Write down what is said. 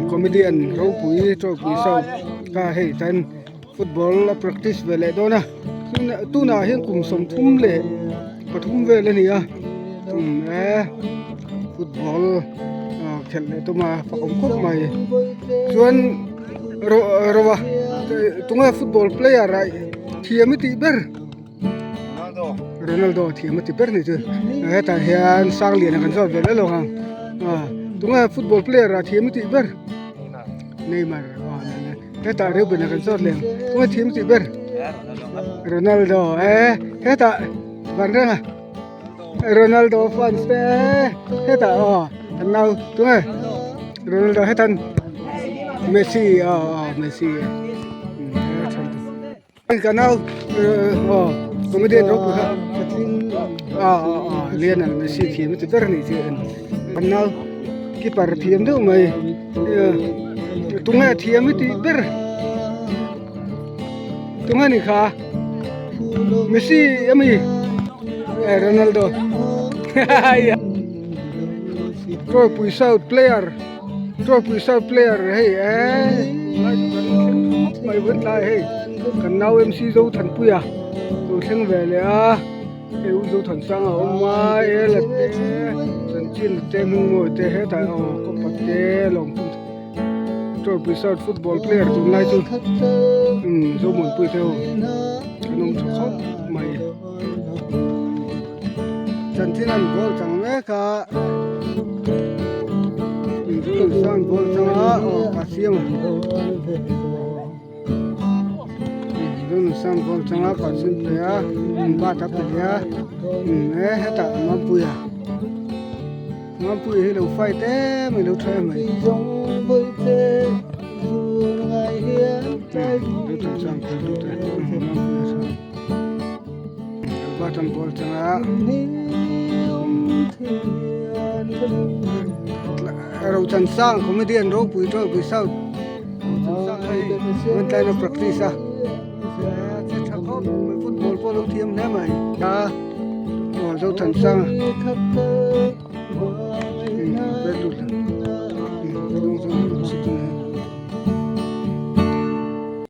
Comedian ropui Tawipui South kha hei tan football a practice ve leh dawn a tunah hian kum 33 vel a ni a e football khelh leh tum a fakawm khawp mai chuan ro a tunge football player ah thiam i tih ber. Ronaldo thiam a ti ber ni chu hetah hian Sangliana kan zawt ve leh lo ang tunge football player ah thiam i tih ber Neymar hetah Reuben-a kan zawt leh ang tunge thiam i tih ber Ronaldo e hetah Vanrenga Ronaldo fans te hetah aw kan nau tunge Ronaldo hetan Messi aw aw Messi. Ka nau aw comedian ropui kha a a Lionel Messi thiam a ti ber a nih chu kan nau keeper thiam deuh mai tunge thiam i tih ber tunge ni kha Messi ami Ronaldo Ropui South player. Trophy South player hei eh mai vun tlai hei kan nau MC Zothanpuia lo thleng ve leh a hei u Zothansanga a awm a e la te chanchin te hming mawi te hetah aw kawpa te lawmtu Trophy South football player tunlai chu umm Zomuanpuii te ho an awm tha khawp mai chanchin an bawl chang mek a. Chuan ball changa aw ka siam Zonunsang ball changa ka siam thei a bat a pe a e hetah Mampuia Mampuia hi lo fight em a lo tha em mai Zonunsang bat an ball changa. Rochansang comedian ropui ropui south Rochansang hei one time a practice a che tha khawp mai football pawh a lo thiam hle mai a aw Zochansang.